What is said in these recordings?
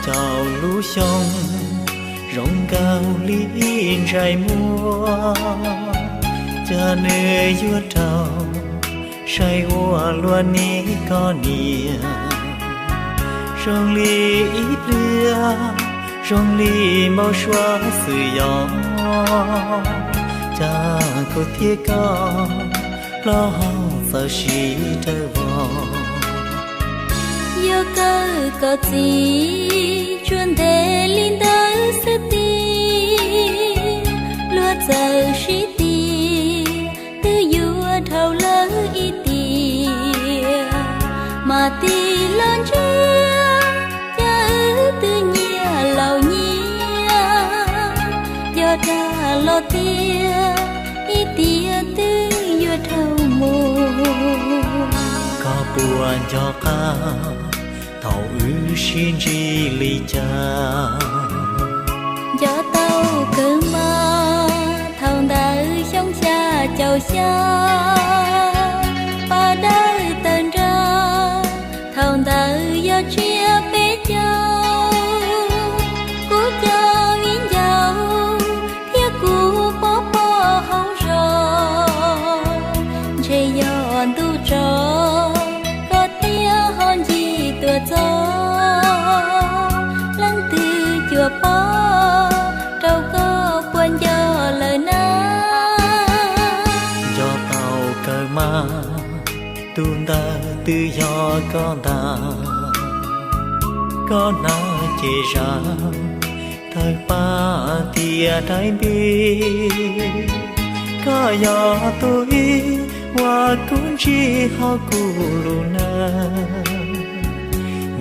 Xyaum lub xyoo zoo nkaus li ib ntsais muag, cas nws yuav raug saib ua luaj niam koj niam. Zoo li ib pliag, zoo li npau suav xwm yos, cas kuv thiab koj plaub hau txawm sib raws vog. Yog kawm koj txiv tsuas ntev li ntawd xwb tiag, luag txawm sib tig twb yuav dhau lawm ib tiam. Mas tig los ntsia, cas wb twb nyias laus nyias, yog dag los tiag, ib tiam twb yuav dhau mus. Koj puas nco qab thaum wb sib ntsib li cas? Nco tau kawg mas, thaum ntawd xyoo xya caum xya, pas dawb tawg nrag, thaum ntawd yog tsiab peb caug. Kuv cov viv ncaus thiab kuv pov pob hauv zos, ntshe yog ntuj tso koj thiaj ho ncig tuaj txog. Leej twg cuam pob rau koj puas nco lawm na? Nco tau kawg mas, tus ntawd twb yog koj ntag. Koj hnav cev zam tawg paj tiaj daim npib, koj yog tus ib uas kuv ntsib hauv kuv lub neej.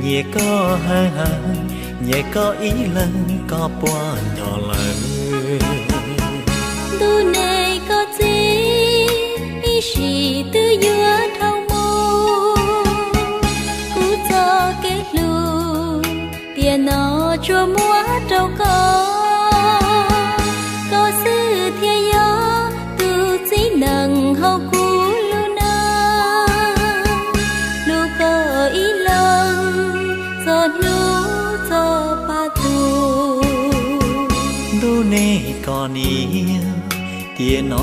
Nyiam koj heev heev, nyiam koj ib leeg koj puas nco lawm? Ntuj nej koj txiv, ib sim twb yuav dhau mus. Kuv txoj kev hlub tiam no tsuas muab rau koj, koj xwb thiaj yog tus txiv neej hauv kuv lub neej. Hlub koj ib leeg txog hnub txog pa tus. Ntuj nej koj niam, tiam no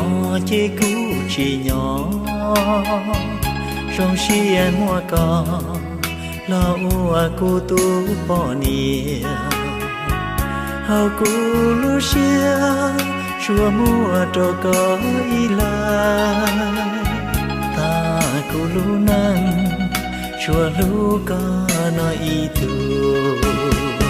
ces kuv tsis nyob, zoo siab muab koj los ua kuv tus poj niam. Hauv kuv lub siab tsuas muaj rau koj ib leeg, tag kuv lub neej tsuas hlub koj no ib tug.